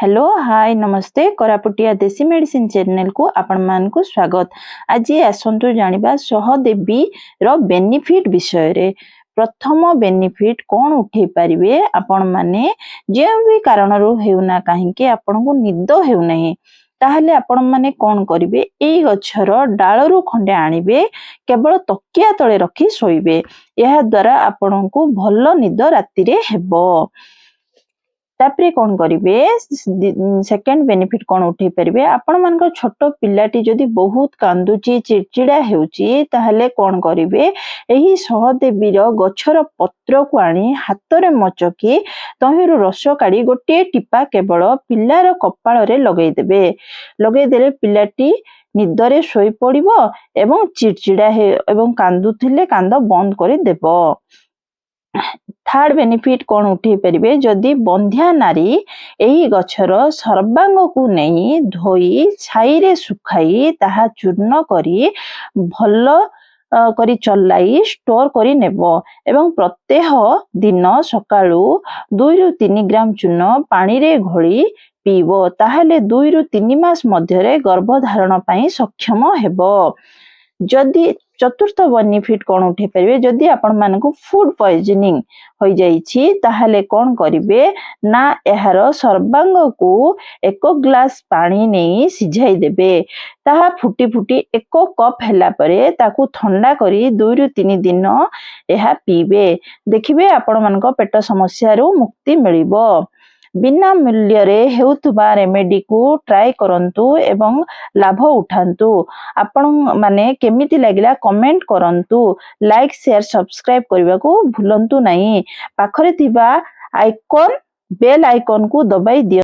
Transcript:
Hello, ହାଏ, ନମସ୍ତେ। କୋରାପୁଟିଆ ଦେଶୀ medicine ଚ୍ୟାନେଲକୁ ଆପଣମାନଙ୍କୁ ସ୍ୱାଗତ। ଆଜି ଆସନ୍ତୁ ଜାଣିବା ସହଦେବୀର ବେନିଫିଟ ବିଷୟରେ। ପ୍ରଥମ ବେନିଫିଟ କଣ ଉଠେଇ ପାରିବେ ଆପଣମାନେ? ଯେଉଁ ବି କାରଣରୁ ହେଉନା କାହିଁକି ଆପଣଙ୍କୁ ନିଦ ହେଉନାହିଁ, ତାହେଲେ ଆପଣମାନେ କଣ କରିବେ? ଏଇ ଗଛର ଡାଳରୁ ଖଣ୍ଡେ ଆଣିବେ, କେବଳ ତକିଆ ତଳେ ରଖି ଶୋଇବେ। ଏହା ଦ୍ୱାରା ଆପଣଙ୍କୁ ଭଲ ନିଦ ରାତିରେ ହେବ। ତାପରେ କଣ କରିବେ? ସେକେଣ୍ଡ ବେନିଫିଟ କଣ ଉଠେଇ ପାରିବେ? ଆପଣମାନଙ୍କ ଛୋଟ ପିଲାଟି ଯଦି ବହୁତ କାନ୍ଦୁଛି, ଚିଡଚିଡା ହେଉଛି, ତାହେଲେ କଣ କରିବେ? ଏହି ସହଦେବୀର ଗଛର ପତ୍ରକୁ ଆଣି ହାତରେ ମଚକି ତହିଁରୁ ରସ କାଢି ଗୋଟିଏ ଟିପା କେବଳ ପିଲାର କପାଳରେ ଲଗେଇଦେବେ। ଲଗେଇଦେଲେ ପିଲାଟି ନିଦରେ ଶୋଇପଡିବ ଏବଂ ଚିଡଚିଡା ଏବଂ କାନ୍ଦୁଥିଲେ କାନ୍ଦ ବନ୍ଦ କରିଦେବ। ଥାର୍ଡ ବେନିଫିଟ କଣ ଉଠେଇ ପାରିବେ? ଯଦି ବନ୍ଧ୍ୟା ନାରୀ ଏହି ଗଛର ସର୍ବାଙ୍ଗକୁ ନେଇ ଧୋଇ ଛାଇରେ ଶୁଖାଇ ତାହା ଚୂର୍ଣ୍ଣ କରି ଭଲ କରି ଚଲାଇ ଷ୍ଟୋର କରି ନେବ ଏବଂ ପ୍ରତ୍ୟହ ଦିନ ସକାଳୁ 2ରୁ 3 ଗ୍ରାମ ଚୂର୍ଣ୍ଣ ପାଣିରେ ଘୋଳି ପିଇବ, ତାହେଲେ 2ରୁ 3 ମାସ ମଧ୍ୟରେ ଗର୍ଭଧାରଣ ପାଇଁ ସକ୍ଷମ ହେବ। ଯଦି ଚତୁର୍ଥ ବେନିଫିଟ କଣ ଉଠେଇ ପାରିବେ? ଯଦି ଆପଣମାନଙ୍କୁ ଫୁଡ ପଏଜନିଂ ହୋଇଯାଇଛି, ତାହେଲେ କଣ କରିବେ ନା ଏହାର ସର୍ବାଙ୍ଗକୁ 1 ଗ୍ଲାସ ପାଣି ନେଇ ସିଝାଇ ଦେବେ। ତାହା ଫୁଟି ଫୁଟି 1 କପ୍ ହେଲା ପରେ ତାକୁ ଥଣ୍ଡା କରି 2ରୁ 3 ଦିନ ଏହା ପିଇବେ। ଦେଖିବେ, ଆପଣମାନଙ୍କ ପେଟ ସମସ୍ୟାରୁ ମୁକ୍ତି ମିଳିବ। ବିନା ମୂଲ୍ୟରେ ହେଉଥିବା ରେମେଡିକୁ ଟ୍ରାଏ କରନ୍ତୁ ଏବଂ ଲାଭ ଉଠାନ୍ତୁ। ଆପଣ ମାନେ କେମିତି ଲାଗିଲା କମେଣ୍ଟ କରନ୍ତୁ। ଲାଇକ୍, ସେୟାର, ସବସ୍କ୍ରାଇବ କରିବାକୁ ଭୁଲନ୍ତୁ ନାହିଁ। ପାଖରେ ଥିବା ଆଇକନ୍, ବେଲ୍ ଆଇକନ୍କୁ ଦବାଇ ଦିଅନ୍ତୁ।